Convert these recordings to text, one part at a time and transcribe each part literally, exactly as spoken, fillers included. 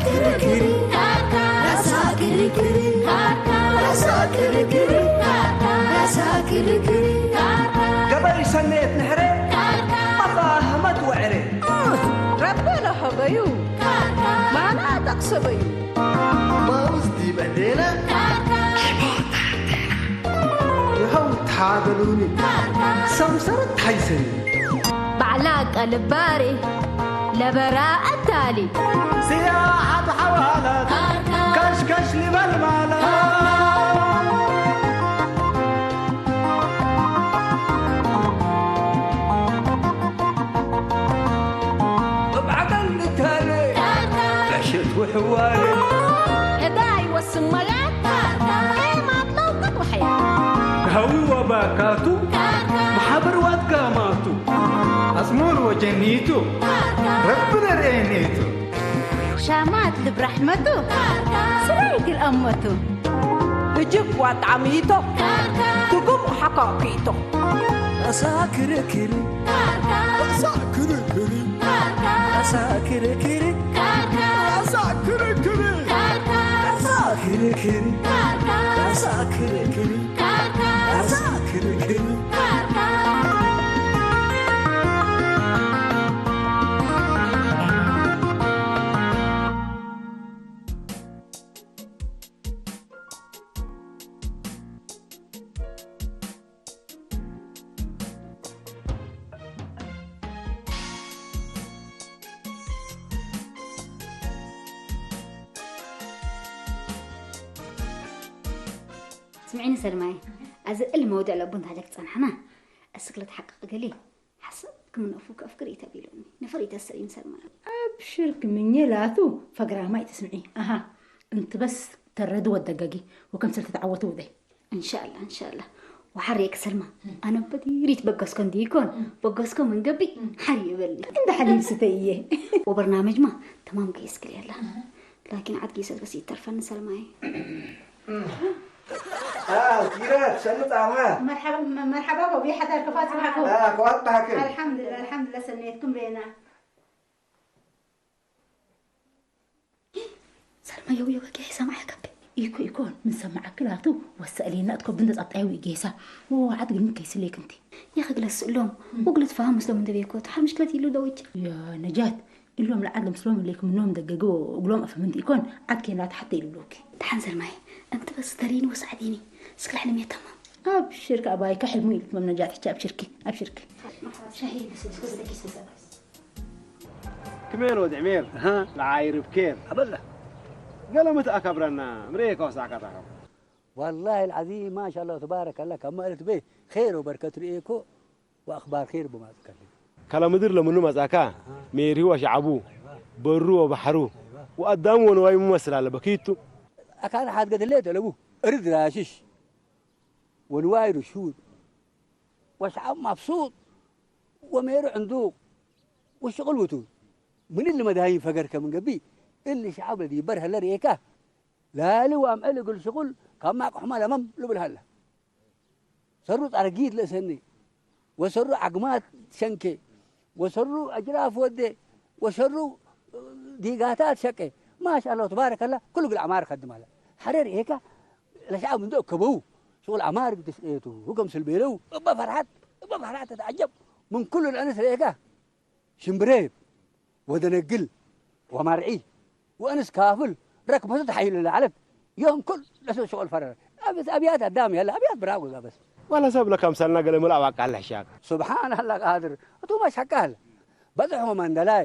ክርክር፣ ራሳ ክርክር፣ ራሳ ክርክር፣ ራሳ ክርክር። ገበይ ሰኔት ንሕረ፣ መፋህመት ወዕረ። ረቢ ለሀበዩ፣ ማና ተቅሰበዩ። ማውዝ ዲበ ዴነ፣ ይኸው ታገሉኒ፣ ሰምሰረት ታይሰኒ። ባዕላ ቀልባሪ ለበራ አታሊ። ስያሐት ሐዋላት ከሽከሽ ሊበል ማለት። እብ ዐቀል ንታነ፣ ዕሽት ወሕዋረ። እዳይ ወስመያት፣ ኤማት ለውቅት ወሐያት። ከሀዊ ወባካቱ፣ መሓብር ወአትጋማቱ። አጽሙር ወጀኒቱ፣ ረቢ ለርኤኔቱ። ሻማት ልብ ረሕመቱ፣ ስራይ እግል አመቱ። እጅብ ወአጣሚቶ፣ ትጉም ወሐካኪቶ። አሳ ክርክር፣ አሳ ክርክር፣ አሳ ክርክር፣ አሳ ክርክር፣ አሳ ክርክር፣ አሳ ክርክር። አሳ ክርክር። ስምዒኒ ሰልማይ፣ አዜ እሊ መውዱዕ ለቡ እንታጀክ ጸንሐና፣ እስክ ለትሐቅቅ እግሊ፣ ሐሰብ ክም ነፉ ከአፍክር ኢተቢሉኒ፣ ነፈር ኢተሰኢን ሰልማይ። አብሽርክ ምኘ ላቱ ፈግራማ ኢትስምዒ። አሃ፣ እንቲ በስ ተረዱ ወደገጊ ወከምሰል ትትዐወቱ ውደይ። እንሻአላ፣ እንሻአላ። ወሐሬክ ሰልማ፣ አነ በዲር ኢትበገስኮ እንዲ ኢኮን፣ በገስኮ ምን ገብእ ሐር ይበሊ። እንደ ሐሊብ ስተየ። ወበርናመጅማ ተማም ገይስ ክል ያላ። ላኪን ዐድ ጊሰት በስ ኢተርፈኒ ሰልማዬ። አ፣ ኪረት፣ ሰኒ ጻማ። መርሐባ፣ መ-፣ መርሐባ ቦቢ፣ ሐዳር ክፋት ጽባሕኩም። አ፣ ክፋት ጽባሕኩም። አልሐምዱሊላህ፣ አልሐምዱሊላህ፣ ሰኔትኩም ቤና። ሰልማ፣ የው፣ የው፣ ጌሰ ማዕከክ። ኢኮ፣ ኢኮን፣ ምን ሰማዐክ ላቱ፣ ወሰአሌና እት ኮብድ እንተ ጸብጣዩ ኢጌሰ። ወዓድ ግን ከይስሌክ እንቲ። የኸግለስ እሎም፣ ወግለት ፈሃም ምስሎም እንደ ቤኮ፣ ተሐር ምሽክለት ይሉ ደውጅ። ያ ነጃት፣ እሎም ለዓድ ለምስሎም እሌክ ምኖም ደገገ ወእግሎም አፈ ምንት ኢኮን፣ ዓድ ኬናት ሐቴ ይሉክ። ተሐን ሰልማይ፣ እንቲ በስ ተሪኒ ወሰዕዲኒ፣ እስክ ለሕልም የተማም። አብሽርክ አባይከ ሕልሙ ኢልትመም ነጃት፣ ሕቻ አብሽርኪ፣ አብሽርኪ። ሻሂ ብስብስ፣ ብስብስ፣ ብስብስ። ክሜል ወድ ዕሜር፣ አሃ። ለዓይር ብኬር። አበለ። ገለ ምትአከብረና፣ ምሬከ ወሳዕከ ተኸብ። ወላሂ አልዓዚም፣ ማሻአላህ ወተባረከላህ፣ ከመ እልት ቤ ኼር ወበርከት ርኤኮ ወአኽባር ኼር ብማጽእ ከልም። ከለ ምድር ለምኑ መጽአካ፣ አሃ። ሜርሂ ወሸዐቡ፣ አይዋ። በሩ ወበሐሩ፣ አይዋ። ወአዳሙ ወንዋዩ ሚ መስል አለ በኪቱ። አካን ሓድገት ህሌት ለቡ፣ እርድ ራሽሽ፣ ወንዋይ ርሹድ፣ ወሸዐብ መብሱጥ፣ ወሜሩ ዕንዱቅ፣ ወሽቅል ውቱድ። ምን እሊ መዳይን ፈገርከ ምን ገብእ፣ እሊ ሸዐብ ለዲብ በር ሀለ ርኤካ፣ ላሊ ወአምዕል እግል ሽቁል ከማቅ ሕመ ለመም ልብል ሀለ። ሰሩ ጸርጊት ለእሰኔ፣ ወሰሩ ዐግማት ሸንኬ፣ ወሰሩ አጅራፍ ወዴ፣ ወሰሩ ዲጋታት ሸቄ። ማሻአላህ ወተባረከላህ፣ ክሉ እግል ዐማር ከድም ሀለ። ሐሬ ርኤካ፣ ለሸዐብ እንዶ እከበው፣ ሽቁል ዐማር እግል ትስኤቱ፣ ክምስል ቤለው፣ እበ ፈርሐት፣ እበ ፈርሐት ተትዐጀብ፣ ምን ክሉ ለእንስ ርኤካ። ሽምብሬ ወደነግል ወመርዒ ወእንስ ካፍል ረክበቱ ተሐይሉ ለዐለት ዮም ኩል ለሰብ ሸቁል ፈረረ። አብስ አብያት አዳም ያለ አብያት ብራቁ ዛበስ። ወለ ሰብ ለከምሰልና ገሌ ምን አዋቃ ለሕሻከ። ሱብሓን አላህ ቃድር እቱ መሽሐቃ ህለ። በጽሕ ወመንደላይ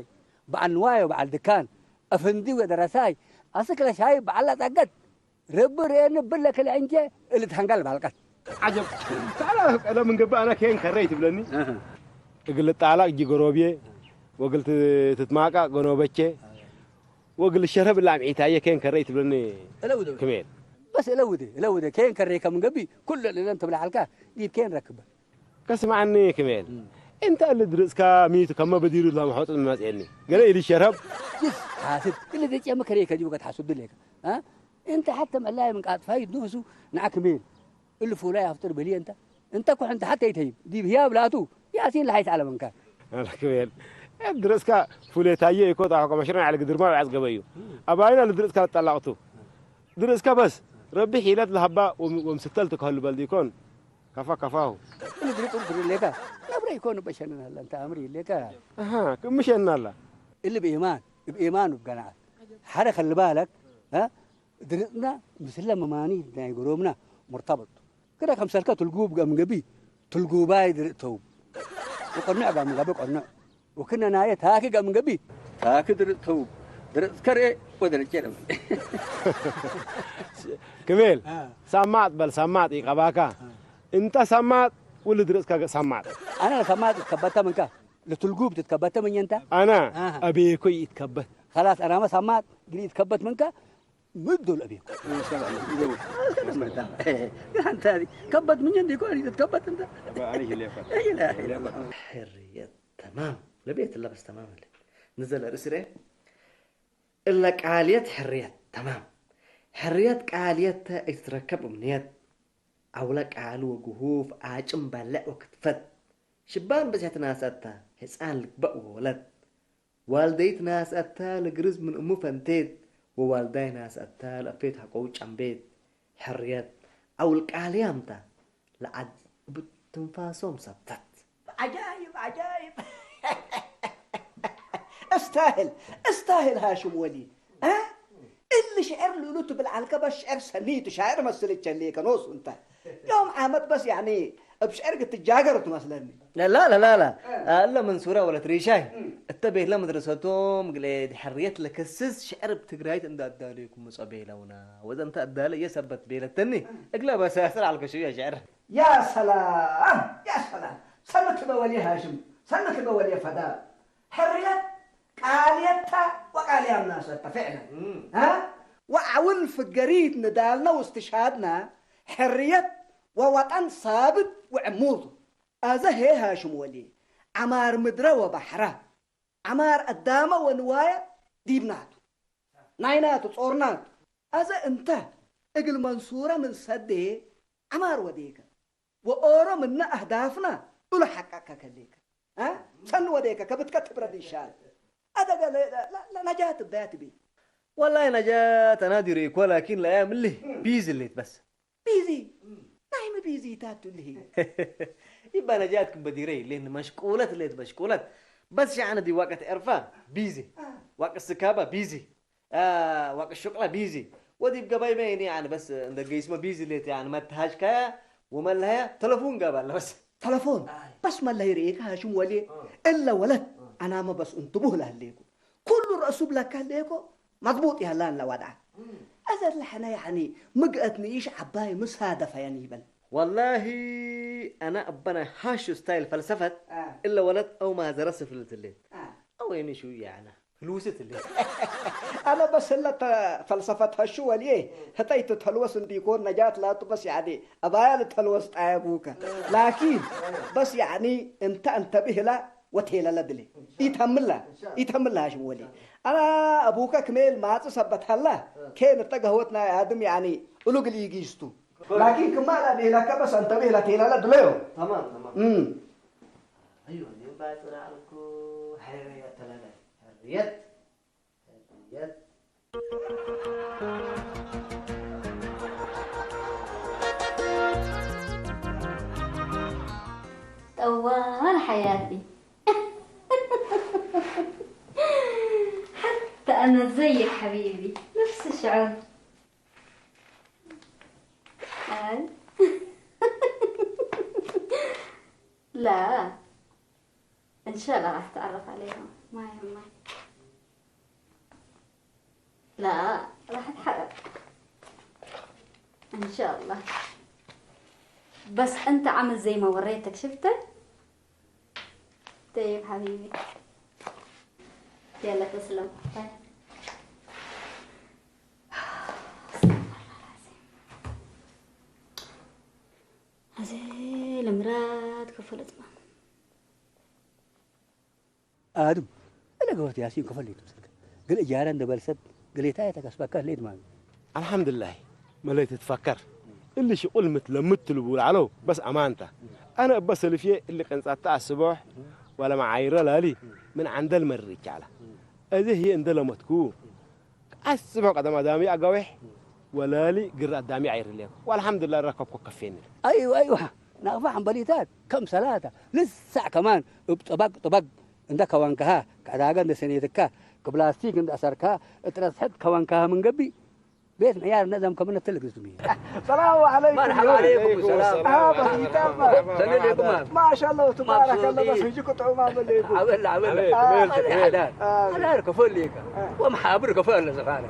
በዐል ንዋይ ወበዐል ድካን አፍንዲ ወደረሳይ አስክ ለሻይ በዐል አጸገት። ረቢ ርኤኒ ብለ ክልኤ እንቼ እሊ ተሐንጋል ባልቀት። ዐጀብ። ተዐላ ቀለ ምን ገብእ አነ ኬን ከረይ ትብለኒ? አሀ። እግል ልጣላቅ እጂ ገሮብዬ፣ ወእግል ት-፣ ትትማቃቅ ገኖበቼ፣ ወእግል ልሸረብ እለ አምዒታዬ ኬን ከረይ ትብለኒ? እለ ውደ። ክሜል። በስ እለ ውደ፣ እለ ውደ። ኬን ከረይ ከምን ገብእ ኩለ ለእለን ትብለ ዐልካ ዲብ ኬን ረክበ። ከስምዐኒ ክሜል፣ እም። እንተ እሊ ድርጽካ ሚቱ ከመ በዲሩ ለመሖጥጥ መጽአኒ። ገሌ ኢልሸረብ። ይስ ሓስድ፣ እሊ ድርጽ የመ ከሬከ ዲቡ ከትሓስዱ ሌከ። አ? እንተ ሐተ መዕላይ ምን ቃጥፋይ ኖሱ ነዐ ክሜል። እሊ ፉላይ አፍጥር በሊ እንተ። እንተ ኩሕ እንተ ሐተ ኢተይብ። ዲብ ህያብ ላቱ ያሲን ለሐይስ ዐለ መንካ። አለ ክሜል፣ እብ ድርእስከ ፉሌታዬ ኢኮ ጣሑከ መሽረን ዐለ ግድርማ ወዐጽ ገበዩ። አባይና ለድርእስከ ለጠላቅቱ። ድርእስከ በስ ረቢ ሒለት ለሀባ ወም-፣ ወምስተል ትከህሉ በል ዲኮን። ከፋ ከፋሁ። እሊ ድርጡር ድርሌከ ነብረ ኢኮን በሸንን ሀለ እንተ አምር ይሌከ። አሃ፣ ክምሸን አላ። እሊ ብኢማን፣ ብኢማን ወብገናት። ሐረ ከልባለክ፣ አ? ድርጥና ምስለ መማኒ ናይ ገሮምና ሙርተበጥ። ክደ ከምሰልከ ትልጉብ ገምገቢ፣ ትልጉባይ ድርጥ ተውብ። ወቀንዕ ገምገቢ ቀንዕ። ወክነ ናየ ታኪ ገምገቢ፣ ታኪ ድርጥ ተውብ። ድርጥ ከርኤ ወደረጀ ለበል። ክሜል፣ አ። ሳማጥ በል፣ ሳማጥ ኢቀባካ። አ። እንተ ሳማጥ፣ ውል ድርጥከ ሳማጥ። አነ ሳማጥ ትከበተ ምንከ፣ ለትልጉብ ትትከበተ ምኝ እንተ? አነ አሃ። አቤኮ ይትከበት። ከላስ፣ አናመ ሳማጥ ግን ይትከበት ምንከ፣ ምዱ ለአቤኮ። አንተ ከበት ምን እንዲ ኮን ይትከበት እንተ? ሕርየት ተማም ለቤት ለበስ ተማም ለ ንዘለ ርእስሬ እለ ቃልየት ሕርየት ተማም። ሕርየት ቃልየት ተ እትትረከብ እምንየት አውለ ቃሉ ወግሁፍ አጭም በልዕ ወክትፈት ሽባን በጽሐት ናሰአተ፣ ሕጻን ልግበእ ወወለት። ዋልደይት ናሰአተ ለግርዝ ምን እሙ ፈንቴት፣ ወዋልዳይ ናሰአተ ለአፌት ሐቆው ጨምቤት። ሕርየት አውል ቃልያም ተ፣ ለዐድ እብ ትንፋሶም ሰብተት። ዐጃይብ፣ ዐጃይብ። እስታህል፣ እስታህል ሃሽም ወሊ። አ? እሊ ሽዕር ልእሉ ትብል ዐልከ በስ ሽዕር ሰኒ ቱ፣ ሻዕር መስል እቸሌከ ኖሱ እንተ። ዮም ዓመት በስ ያኒ እብ ሽዕር ክትጃገር ትመስለኒ። ላ፣ ላ፣ ላ፣ ላ። እ። እለ መንሱረ ወለት ሪሻይ እም። እተ ቤለ መድረሰቶም ግሌ ሕርየት ለከስስ ሽዕር እብ ትግራይት እንደ አዳሌኩም ምጾ ቤለውና። ወዘንተ አዳለ እየ ሰበት ቤለተኒ እም። እግለ በሰ አስር ዐልከ ሽዩ ሽዕር። ያ ሰላም፣ ያ ሰላም። ሰኒ ትበ ወልየ ሃሽም፣ ሰኒ ትበ ወልየ ፈዳ። ሕርየት ቃልየት ተ ወቃልያም ናሰ ተ ፍዕለን። እም። አ? ወዐውል ፍገሪት ንዳልነ ውስትሻድነ ሕርየት ወወጠን ሳብት ወዕሙር ቱ። አዘ ሄ ሃሽም ወልየ ዐማር ምድረ ወበሕረ፣ ዐማር አዳመ ወንዋየ ዲብናቱ፣ ናይናቱ ጾርናቱ። አዘ እንተ እግል መንሱረ ምን ሰዴ ዐማር ወዴከ። ወኦሮ ምነ አህዳፍነ እሉ ሐቀቅከ ከሌከ፣ አ? ሰኒ ወዴከ ከብትከ ትብረድ ይሻል። አደገ ለ-፣ ለ-፣ ለ-፣ ለነጃት እበያ ትቤ። ወላሂ ነጃት አና ዲሩ ኢኮ፣ ላኪን ለአያም እሊ እም። ቢዚ ሌት በስ። ቢዚ? እም። ናይመ ቢዚ ታቱ እሊ? ይባ ነጃት ክም በዲረ ይሌን መሽቁለት ሌት መሽቁለት። በስ ሸዐነ ዲ ዋቀት ዕርፋ ቢዚ። አ። ዋቀት ስካባ ቢዚ። አ፣ ወቅት ሹቅለ ቢዚ። ወዲብ ገባይ መይኒ፣ ያኒ፣ በስ እንደ ገይስመ ቢዚ ሌት፣ ያኒ፣ መተሃጅከያ ወመለሀያ ተለፉን ገባለ በስ። ተለፎን አይ። በስ መለሀይ ርኤከ ሃሽም ወልዬ፣ አ። እለ ወለት አ። አናመ በስ እንትቡህ ለህሌኩ። ኩሉ ረእሱ ብለከ ህሌኮ መግቡጥ ያላን ለወድዐ። እም። አዘ ለሐነ፣ ያኒ፣ ምግአት ንኢሽ ዐባይ ምሳደፈየን ይበል። ወላሂ አነ እበነ ሃሹ ስታይል ፈልሰፈት አ። እለ ወለት አው ማዘረ ስፍልት ሌት። አ። አው ወይኒ ሹ ያነ። ፍሉስት እሊ። አነ በስ እለ ተ-፣ ፈልሰፈት ሐሹ ወልዬ፣ ህጠይ ትተልወስ እንዲኮን ነጃት ላቱ በስ ያኒ፣ አባያ ልተልወስ ጣየቡከ። ላኪን፣ በስ ያኒ፣ እንተ እንተብህ እላ ወቴለለ ድሌ። ኢተምላ፣ ኢተምላ ሐሽም ወልዬ። አና አቡከ ክሜል ማጽ ሰበት ሀላ፣ ኬን እተ ገህወት ናይ አድም ያኒ፣ እሉ ግል ኢጊስቱ። ላኪን ክማ ለቤለከ በስ አንተቤህ ለቴለለ ድለዮ። ተማም፣ ተማም። እም። አዩ፣ እኔም ባጽራ አልኩ፣ ሐርየት ተለለ። ሐርየት፣ ሐርየት። ጠዋል ሐያቲ። ሐታ አነ ዘይክ ሐቢቢ፣ ነፍስ ሽዑር። አይ። لا. إن شاء الله راح أتعرف عليهم. ما يهمك. لا، راح أتحرك. إن شاء الله. بس أنت عامل زي ما وريتك، شفته؟ طيب حبيبي. يلا تسلم. باي. አዜ ለምራት ከፈለትማ። አድም፣ እለ ገወት ያሲን ከፈል ሌቱ ምስልከ። ግን እጃረ እንደ በልሰት ግሌታ የተከስበከ ሌት ማሚ። አልሐምድላህ፣ መለይ ትትፈከር። እሊ ሽቁል ምትለምት ትልቡ ለዐለው፣ በስ አማንታ። አነ እበ ሰልፍዬ እሊ ቀንጻታ አስቦሕ፣ ወለመዓይረ ላሊ ምን ዐንደል መርር ይቻለ። እዜ ህዬ እንደ ለመትኩ፣ አስብሖ ቀደም አዳሚ አጋዌሕ ወላሊ ግር አዳሚ ዓይር ህሌኮ። ወአልሐምዱሊላህ ረከብኮ ከፌኒ። አይወ፣ አይወ፣ ናቅፋ ሐንበሊታት ከም ሰላታ ልሳዕ ከማን እብ ጥበቅ ጥበቅ እንደ ከወንከሃ፣ ከዕዳገ እንደ ሰኔትካ፣ ክፕላስቲክ እንደ አሰርከሃ፣ እት ረስሐት ከወንከሃ ምን ገብእ፣ ቤት ምሕያር ነዘም ከምነ ትልቅ ዝቱሚ። ሰላሙ ዐለይኩም። መርሐባ ዐለይኩም ሰላም። አሃ፣ በሲጣማ። ሰኒ ሌኩም። ማሻአላህ ወተባረከላህ። መብሱጢ። በስ ህጂ ክጥዑም አመሌኩም። አበል፣ አበል። አበል፣ አበል። አዳር። አዳር ከፈል ሌከ። ወመሓብር ከፈል ለዘኻነ።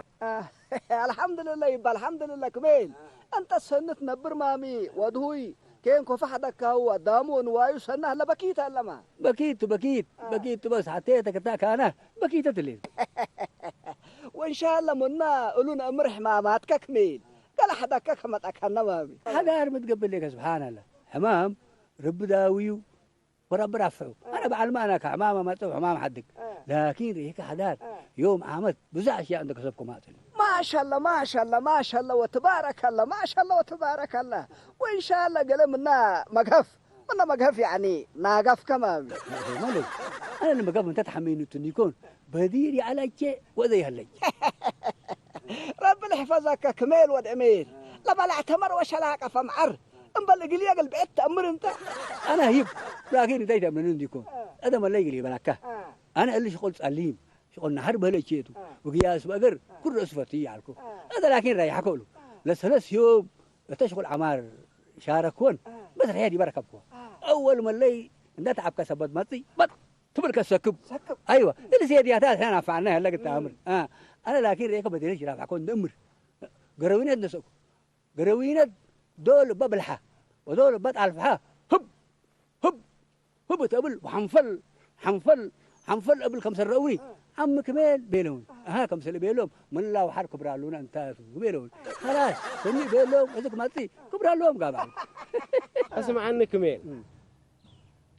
አልሐምዱሊላህ ይባል፣ አልሐምዱሊላህ ክሜል። እንተ ሰኒ ትነብር ማሚ ወድሁይ ኬን ኮፈ ሐደካሁ አዳሙ ወንዋዩ ሰኒ ሀለ በኪት አለማ። በኪት፣ በኪት፣ አ። በኪት በስ ሐቴ ተከታ ካነ በኪተ ትሌት። ወእንሻአላህ ምነ እሉ ነአምር ሕማማትከ ክሜል ገለ ሐደከ ከመጠከነ ማሚ። ሐዳር ምትገብእ ሌከ ስብሓንአላህ። ሕማም ረቢ ዳውዩ ወረቢ ራፍዑ። አ። አነ በዐልመ አነ ከሕማም አመጽእ ሕማም ሐድግ። አ። ላኪን ሬከ ሐዳር አ። ዮም ዓመት ብዞሕ አሽያእ እንደ ከሰብኩ ማጽእ። ማሻአላህ፣ ማሻአላህ፣ ማሻአላህ ወትባረከላህ፣ ማሻአላህ ወትባረከላህ። ወእንሻአላህ ገሌ ምነ መግሀፍ፣ ምነ መግሀፍ ያኒ ናገፍ ከማሚ። ማለት፣ አነ ለመግሀፍ እንተ ተሐሜኑ ትኒኮን በዲር ያለቼ ወዘ ይሀለች። ረቢ ልሕፈዘከ ክሜል ወድ እሜል። ለበላዕ ተመር ወሸላቀ ፈምዐር እምበል እግልዬ እግል ብዕድ ተአምር እንተ። አነ ህይብ ላኪን እንታይ ተአምረኒ እንዲኮን። አ። ቀደም አለ እግል ይበላካ። አ። አነ እሊ ሽቁል ጸሊም ሽቁል ነሐር በህለቼቱ፣ አ። ወግያስ በእግር አ። ኩሉ እሱ ፈትይ አልኩ። አ። እተ ላኪን ረያሕኮ እሉ። አ። ለሰለስ ዮም እተ ሽቁል ዐማር ሻረክወን፣ አ። በስ ርሕየ ዲበ ረከብክወ። አ። አወል መለይ እንደ ተዐብከ ሰበት መጽእ፣ በጥ ትብል ከሰክብ። ሰክብ። አይወ፣ እሊ ሴድያታ አስያን አፋዕና ያለ ግታ አምር። አ። አነ ላኪን ሬከ በደለች ራፍዕኮ እንደ እምር። ገረዊነት ነሰእኩ። ገረዊነት ዶል እበ ብልሐ ወዶል እበ ጣልፍሐ ህብ ህብ ህብ እት እብል ወሐንፈል ሐንፈል ሐንፈል እብል ከምሰል ረአውኒ፣ ዐሚ ክሜል ቤለውን። አሃ፣ ከምሰል ቤሎም፣ ምን ላውሐር ክብራሉነ እንታቱ ቤለውን። ኸላስ፣ ሰኒ ቤሎም፣ እዝክ መጽእ ክብራሎም ጋብዐ። አስምዐኒ ክሜል፣ እም።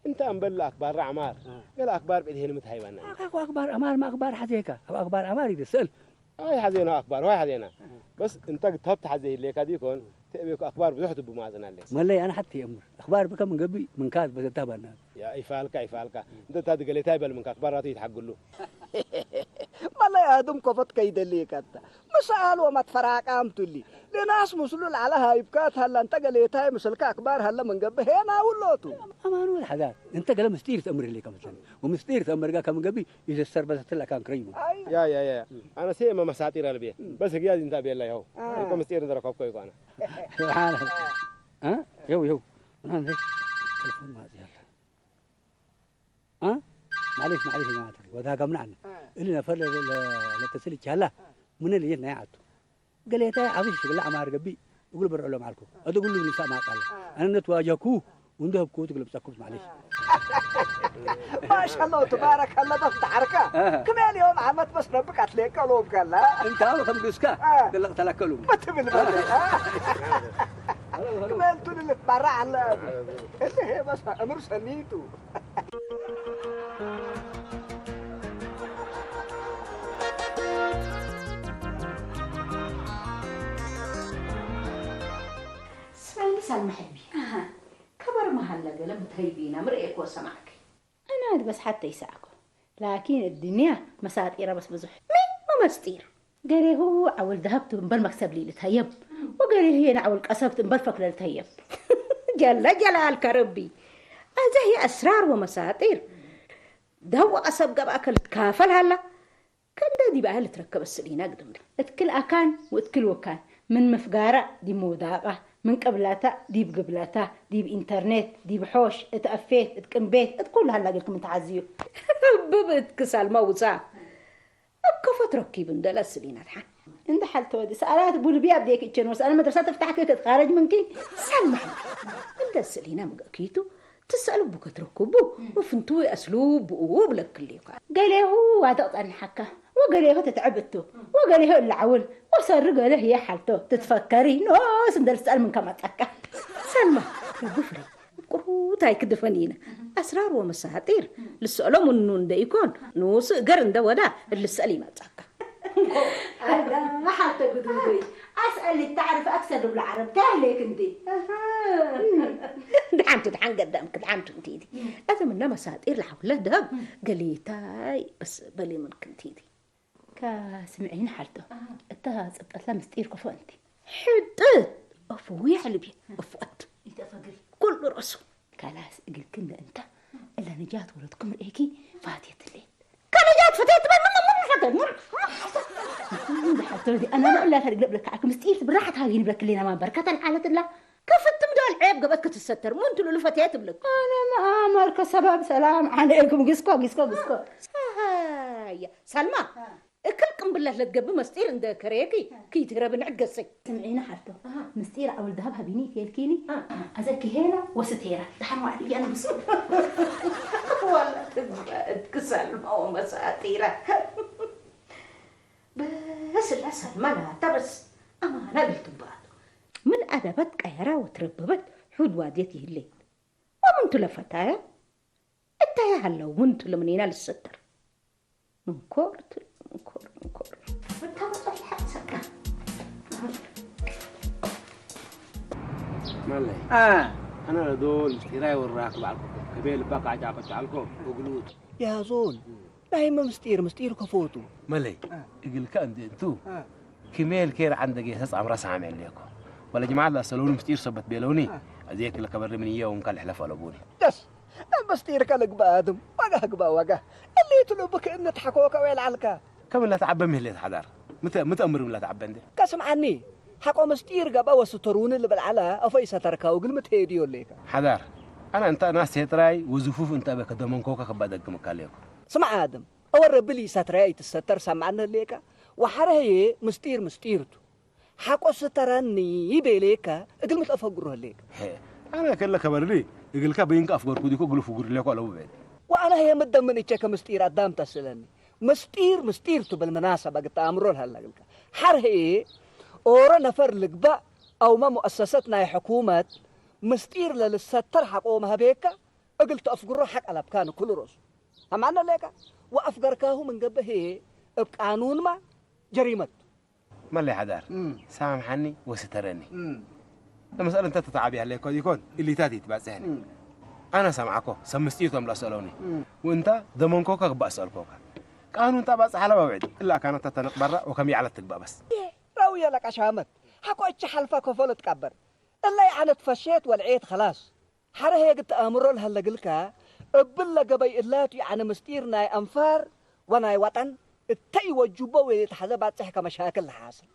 እንተ አምበል ለአክባር ዐማር፣ አ። ገለ አክባር ብዕድ ሄልምት ሃይባና። አካኩ አክባር ዐማር ማ አክባር ሐዜከ፣ አብ አክባር ዐማር ኢትሰአል። አይ ሐዜና አክባር፣ ዋይ ሐዜና። አ። በስ እንተ ግተብት ሐዜ ህሌካ ዲኮን፣ ተእቤኩ አክባር ብዙሕ ትቡ ማጽናለ። መለይ አነ ሐቴ እምር፣ አክባር ብከ ምን ገብእ ምንካት በሰታ ባና። ያ ኢፋልካ፣ ኢፋልካ። እንተ ታድ ገሌታይ በል ምንካ አክባራቱ ይትሐግሉ። መለይ አድም ኮፈት ከይደሌከ እተ። ምሰአል ወመትፈራቃም ቱ እሊ። ለናስ ምስሉ ለዐለ ሃይብካት ሀለ፣ እንተ ገሌታይ ምስልከ አክባር ሀለ ምን ገብእ ሄና ውሎቱ። አማኑኤል ሐዳር፣ እንተ ገለ ምስጢር ተአምር ህሌከ መስለኒ። ወምስጢር ተአምርካ ከም ገብእ ኢትሰር በሰትል አካን ክረዩ። አይ። ያ፣ ያ፣ ያ። አነ ሴመ መሳጢር አልቤ። በስ ህግያዝ እንታ ቤላ ይኸው። አ። እኮ ምስጢር እንተ ረከብኮ ይኮ አነ። አ? ይኸው፣ ይኸው። አነ ቴሌፎን ማጽ ያለ። አ? ማሌሽ፣ ማሌሽ ጀማዓት፣ ወዳ ገምናዕነ። አ። እሊ ነፈር ለ-፣ ለ-፣ ለተስል ይቻላ። አ። ምን ልየት ናይ አቱ። ገሌተ ዐቢ ሽግለ ዐማር ገብእ እግል በርዕሎም ዐልኩ። አደጉሉ ልንሳእ ማጣለ። አ። አነ ነትዋጀኩ ወንዶ ህብኩ ትግል ብጸኩም ማሌሽ። አ። ማሻአላህ ወተባረከላህ በፍት ሐርካ። አ። ክሜል ዮም ዓመት በስ ረቢ ቀትሌከ ሎም ከላ። እንታ ወከም ግስካ አ። ገለቅ ተለከሉ። መትብል በለ። አ። ክሜል ቱ ልትባራ አለ። እህ በስ እምር ሰኒቱ። ስመኒ ሳልመ ሕቢ፣ አሃ። ከበር መሀል ለገለ ምትሀይቢና ምርኤኮ ሰማዕክ። አናድ በስ ሐተ ይሰአኮ። ላኪን እድንያ መሳጢረ በስ ብዙሕ። ሚ መመስጢር? ገሌሁ ዐውል ደሀብ ቱ እምበል መክሰብ ሊልትሀየብ፣ ወገሌሁ የነ ዐውል ቀሰብ ቱ እምበል ፈክለ ልትሀየብ። ጀለ ጀላልከ ረቢ፣ አዜ ህዬ አስራር ወመሳጢር ደሀብ ወቀሰብ ገብአከ ልትካፈል ሀላ፣ ከእንደ ዲብ አህል ልትረከብ እስሊነ ግድም። እት ክል አካን ወእት ክል ወካን፣ ምን ምፍጋረ ዲብ መውዳቀ፣ ምን ቅብለተ ዲብ ግብለተ፣ ዲብ ኢንተርኔት፣ ዲብ ሖሽ፣ እት አፌት፣ እት ቅንቤት፣ እት ኩሉ ሀላ እግልክም ተሐዝዩ። እብ ብእት ክሰል መውሳ። እብ ከፎ ትረኪቡ እንደ ለስሊነ ተሓን። እንደ ሐልተ ወዲ ሰአላት ቡልብያ ብዴክ እቸን ወሰአል መድረሳ ትፍታሕ ከ ትትኻረጅ ምንኪ ሰልማሕ። እንደ ስሊነ ምግእኪቱ ትሰአል እቡ ከትረክቡ ወፍንቱዊ አስሉብ ብኡ ብለክል ሊኳ። ገሌሁ ዋድቅ ጸንሐከ ወገሌሁ ትትዕብ እቱ ወገሌሁ እለ ዐውል ወሰሪ ገሌ ህዬ ሐልቶ ትትፈከሪ ኖስ እንደ ልትሰአል ምንከ መጸከ። ሰልማሕ ረቢ ፍሬ። እብ ቅሩታይ ክድፈኒነ። አስራር ወመሳጢር ልሰአሎ ምኑ እንደ ኢኮን፣ ኑሱ እገር እንደ ወዳ እልሰአል ኢመጽአካ። አላ ሐልተ ግዱይ። أسأل التعرف أكثر من العرب، تهلك أنت. أها. ደሓንቱ ደሓን ገዳምክ ደሓንቱ እንቲቲ። እም። እተ ምነ መሳጢር ለሐውለ ደሀብ እም። ገሌታይ በስ በሌ ምንክ እንቲቲ። ከስምዒኒ ሓልቶ። አሃ። እተ ጽብጠትለ ምስጢር ከፎ እንቲ። ሕጥት! እፉ ይሕልብ እም። እፉ እት። ኢተፈግር። ኩሉ ረሱ። ከላስ እግልክን ለእንተ እለ ነጃት ወለድኩም ርኤኪ ፋትየት ሌት። ከነጃት ፈቴት ትበል ምን ምን ሐተ ምን ሐተ። ምን ሐተ። አና ለእላ ታሪክ ለብለካ አክ ምስጢር ብራሐት ሃጊኒ ብለክ ሌና ማንበር ከተን ሓለት እላ ከፍትም ዶል ዔብ ገበት ክትሰተር ምን ትሉ ልፈቴት ብለክ። አነ መአመር ከሰባብ ሰላም ዐለይኩም ግስኮ ግስኮ ግስኮ። አሃያ ሰልማ። አ። እክል ቅንብለት ለትገብእ መስጢር እንደ ከሬኪ፣ አ። ኪትህረብን ዕገሰይ። ስምዒኒ ሐርቶ፣ አሃ። ምስጢር አውል ደሀብ ሀቢኒ ኢትቤልኪኒ? አ። አዘ ክሄላ ወስቴራ፣ ደሐን ዋዕድ እያነ ምስል። ወላ ትግበእት ክሰልመ ወመሳጢራ። በስ ለሰልመ ላተ በስ አማነ እግል ትባቱ። ምን አደበት ቀየረ ወትረበበት ሑድ ዋድየት ይህሌት። ወምንቱ ለፈታየ እተ ሀለው ምንቱ ለምኔና ልሰተር። ምንኮር ቱ፣ ምንኮር፣ ምንኮር። መለይ። አ። አነ ለዶል ምስጢራይ ወራክ በዐልኮ፣ ከቤ ልባ ቃጫ ቀጫ ዐልኮ፣ እግሉት። ያ ዞል፣ ዳይመ ምስጢር፣ ምስጢር ከፎቱ። መለይ፣ አ። እግልከ እንዴ እንቱ፣ አ። ክሜል ኬር ዐንደ ጌሰ ጻምራ ሳሚ ዐሌኮ። ወለጅማዐት ለአሰለውኒ ምስጢር ሰበት ቤለውኒ፣ አ። አዜ ክለ ከበሪ ምን እየ ወንካ ልሕለፍ አለቡኒ። ደስ፣ ምስጢርከ ልግበእ አድም፣ ዋጋህ ግበእ ዋጋህ። እሊቱ ልብክ እነ ተሐኮከ ወኤል ዐልከ። ከም ለተዐበ ሚ ህሌት ሐዳር? ምተ፣ ምተ እምር ሚ ለተዐበ እንዴ? ከስምዓኒ፣ ሐቆ ምስጢር ገብአ ወስተሩኒ ልብል ዐለ፣ አፎ ኢሰተርከው እግል ምትሄድዮ ሌከ። ሐዳር፣ አነ እንተ አናስ ሴጥራይ ወዝፉፍ እንተ አበ ከደመንኮከ ከበ አደግምካ ሌኮ። ስምዕ አድም፣ አወ ረቢ ለኢሰትረየ ኢትሰተር ሰምዐነ ህሌከ፣ ወሐረ ህዬ ምስጢር ምስጢር ቱ። ሐቆ ስተረኒ ቤሌከ እግል ምትአፈግሮ ህሌከ። ሄ፣ አነ ከለ ከበርኒ እግልከ በይንከ አፍገርኩ ዲኮ እግል ፍጉር ሌኮ አለቡ ቤት። ወአነ ህዬ ምደምን እቼ ከምስጢር አዳም ተስእለኒ። ምስጢር ምስጢር ቱ፣ ብልምናሰብ እግል ተአምሮ ለሀለ እግልከ። ሐር ህዬ ኦሮ ነፈር ልግበእ አውመ ሙአሰሰት ናይ ሕኩመት ምስጢር ለልሰተር ሐቆመ ሀቤከ እግል ተአፍግሮ ሐቅ አለብካኒ ኩሉ ሮሱ። አማነ ሌከ ወአፍገርካሁ ምን ገብእ ህዬ እብ ቃኑንመ ጀሪመት ቱ። መለይ ሐዳር፣ እም። ሳምሐኒ ወስተረኒ። እም። ለመስአል እንተ ተተዓቢ ሀሌኮ ኢኮን፣ እሊታት ኢትባጽሕኒ። እም። አነ ሰምዓኮ፣ ሰብ ምስጢር ቶም ለአሰአለውኒ። እም። ወእንተ ደመንኮከ ክበ አሰአልኮከ። ቃኑን ተ ባጽሕ ዐለ ወብዕድ፣ እላ አካነት ተተንቅ በረ ወከም ይዐለት ትግበእ በስ። ረውየ ለቀሻመት፣ ሐቆ እቺ ሐልፈ ከፎ ልትቀበር። እለ ይዐነት ፈሼት ወልዔት ከላስ። ሐረ ህዬ እግል ተአምሮ ለሀለ እግልከ፣ እብለ ገበይ እላቱ ይዐነ ምስጢር ናይ አንፋር ወናይ ወጠን እተ ኢወጁቦ ወኢልትሐዘ ባጽሕ ከመሻክል ለሓስል።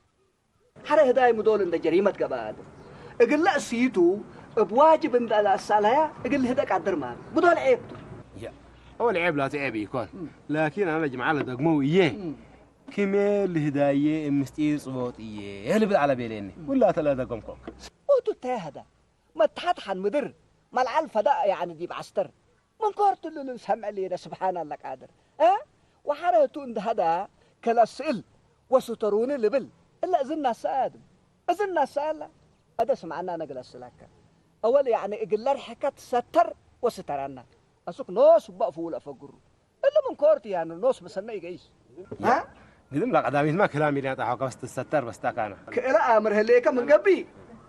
ሐረ ህዳይ ምዶል እንደ ጀሪመት ገብአት። እግለ እሲቱ እብ ዋጅብ እንደ ለአሰአለያ እግል ልህደ ቃድር ማን። ምዶል ዔብ ቱ። ያ፣ አወል ዔብ ላቱ ዔብ ኢኮን። እም። ላኪን አነ ለጅምዓ ለደግመው እዬ። እም። ክሜ ልህዳዬ እብ ምስጢር ጽቦጥ እዬ ልብል ዐለ ቤሌኒ። እም። ውላተ ለደገምኮክ። ኦቱ እተ ሀዳ። መትሐት ሐን ምድር፣ መልዐል ፈዳእ ያዕኒ ዲብ ዐስተር። ምን ኮርቱ እሉ ልንሰምዕ ሌነ ስብሓን አለ ቃድር። እ? ወሐረ ህቱ እንደ ሀዳ ከለአስእል ወስተሩኒ ልብል። እለ እዝን ናሰ አድም። እዝን ናሰ አለ። አደ ስምዐና ነግለስለከ። አወል ያዕኒ እግል ለርሕከ ትሰተር ወስተረና። አሱክ ኖስ እበ አፍዉ ለአፈግሩ። እሊ ምን ኮርቱ ያኑ ኖስ ምስልነ ኢገይስ። ያ፣ አ? ግድም ለቀዳሚትመ ክላም ኢሊያጣሖ ከበስ ትሰተር በስ ታካና። ክእለ አምር ህሌከ ምን ገብእ፣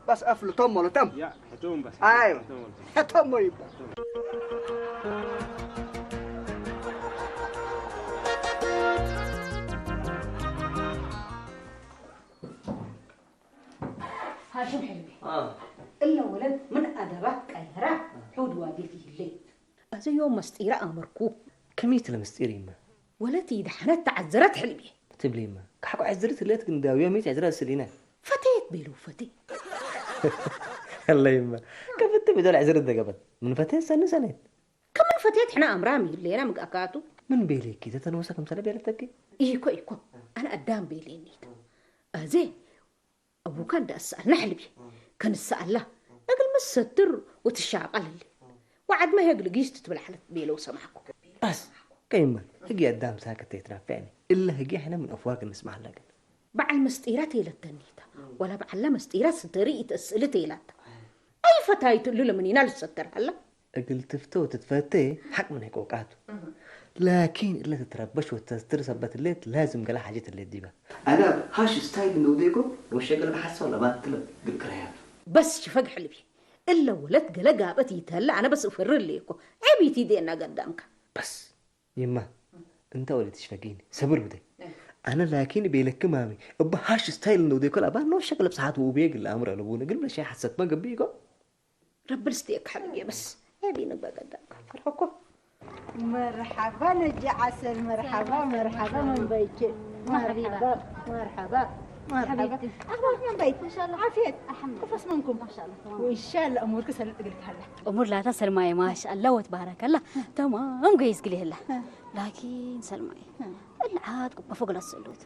በስ አፍ ልቶም ወልተም። ያ፣ ሕቶም በስ። አይ፣ ሕቶም ወልተም። ሕቶም ወይባ። ሃሽም ሕልሚ። አ። እለ ወለድ ምን አደባ ቀየራ፣ ሑድ ዋዴት ይህሌት። አዜ ዮም መስጢረ አመርኩ። ክሚት ለምስጢር ይመ። ወለት ኢደሐነት ተዐዘረት ሕልብዬ። ትብሊ ይመ። ከሐቆ ዐዝርት ህሌት ግን ዳውዮ ሚት ዐዝረት ስሊነ። ፈቴት ቤለው ፈቴ። አለ ይመ። ከፍት ብደል ዐዝርት ደገበት። ምን ፈቴት ሰኒ ሰኔት። ከምን ፈቴት ሕነ አምራም ይህሌና ምግአካቱ። ምን ቤሌኪ ተተንወሰ ክምሰለ ቤለተኪ። ኢኮ ኢኮ። አነ አዳም ቤሌኒት። አዜ አቡካ እንደ አሰአልነ ሕልቢ፣ ከንሰአላ እግል ምሰትር ወትሻቀል ህሌ። ወዐድመ ህይ እግል ጊስ ትትብል ዐለት ቤለው ሰማዕኮ። አስ፣ ከይመ ህግየ አዳም ሳክት ተይትናፈዐኒ። እለ ህግየ ሕነ ምን አፍዋክ እንስመዕ ሀላ ግን። በዐል መስጢረት ቴለተኒታ፣ ወለ በዐለ መስጢረት ስተሪ ኢተአስእልት ቴላታ። አይ ፈታይት እሉ ለምኒና ልሰተር ሀላ። እግል ትፍተ ወትትፈቴ ሐቅ ምን ሕቁቃቱ። እህ። ላኪን እለ ትትረበሽ ወተስትር ሰበት ህሌት ላዝም ገሌ ሓጀት ህሌት ዲበ። አነ ሃሽ ስታይል እንደ ውዴኮ ወሸገል በሐሰው ለባትለ ግል ክረያቱ። በስ ሽፈግ ሕልቢ። እለ ወለት ገሌ ጋበት ይተለ አነ በስ እፈርህ ህሌኮ። ዔብ ኢቲዴና ገዳምከ። በስ ይማ፣ እንተ ወለት ሽፈጊኒ፣ ሰብር ብደ። እህ። አነ ላኪን ቤለክ ማሚ፣ እበ ሃሽ ስታይል እንደ ውዴኮ ለአባ ኖሸክ ለብሰሓት ወኡቤ ግል አምር አለቡነ፣ ግል ብለሽ ሐሰት ማ ገብእ ኢኮ? ረቢ ልስቴክ ሐልዬ በስ። ሄቢ ንግበ ቀዳም ካፈር እኮ። መርሐባ ነጂ ዐሰል፣ መርሐባ፣ መርሐባ መንበይቼ። መርሐባ፣ መርሐባ፣ መርሐባ። ሐቢብቲ። አህባር መንበይት። ማሻአላህ። ዓፍየት። አልሐምዱሊላህ። ክፈስ መንኩም። ማሻአላህ፣ ተማም። ወኢንሻአላህ እሙርክ ሰልጥ እግልክ ሀላ። እሙር ላታ ሰልማዬ፣ ማሻአላህ ወትባረከላህ። ተማም ገይዝ ግሌ ህላ። ላኪን ሰልማዬ፣ እለ ዓድ ቁበፎ ገለስ እሉት።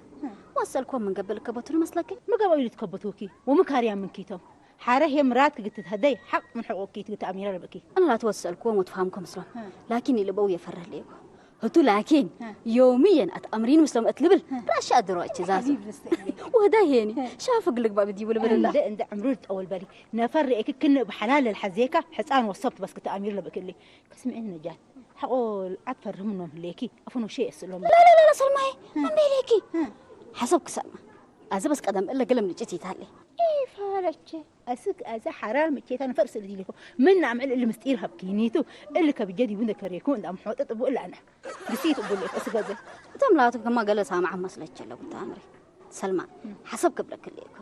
ወሰልኮም ምን ገብእ ልከበቱ መስለኪ? ምገበዩ ልትከበቱኪ ወምካርያ ምንኪቶም። ሐረ ህዬ ምራትክ እግል ትትሀደይ ሐቅ ምን ሕቁቅኪ እግል ተአሚረ ለብእኪ። አነ ላትወሰልኮም ወትፋምኮ ምስሎም። ላኪን ኢልበው የፈርህ ሌኮ። ህቱ ላኪን ዮምየን አትአምሪን ምስሎም እት ልብል ራሺ አድሮ እቼ ዛዞ። ሐቢብ ልስተ። ወህዳይ ሄኒ ሻፍግ ልግባእ ብዲ ውልብልላ። እንደ እንደ ዕምሩ ልጠወል በሊ። ነፈር ርኤኪ ክን እብ ሐላል ለልሐዜካ ሕጻን ወሰብት በስ ክተአሚር ለብእክሊ። ከስምዕኒ ነጃት። ሐቆ ለአትፈርህ ምኖም ህሌኪ። አፍኖ ሼ እስሎም። ላላላላ ሰልማዬ። ምን ቤሌኪ? ሐሰብ ክሰማ። አዘ በስ ቀደም እለ ገለም ንጭት ይታሌ። ኢፋለቼ። አስክ አዘ ሐራም እቼታ ነፈር ስል ዲሊኮ። ምን አምዕል እል ምስጢር ሀብኪኒቱ። እል ከብጀ ዲቡ እንደ ከሬኩ እንደ አምሖጠ ጥቡ እለ አነ። ግሲት እቡ ሌኮ እስገዘ። እቶም ላቱ ከማ ገለ ሳማዕ መስለች ለቡ ተአምሪ። ሰልማ፣ ሐሰብ ክብለክ ሌኮ።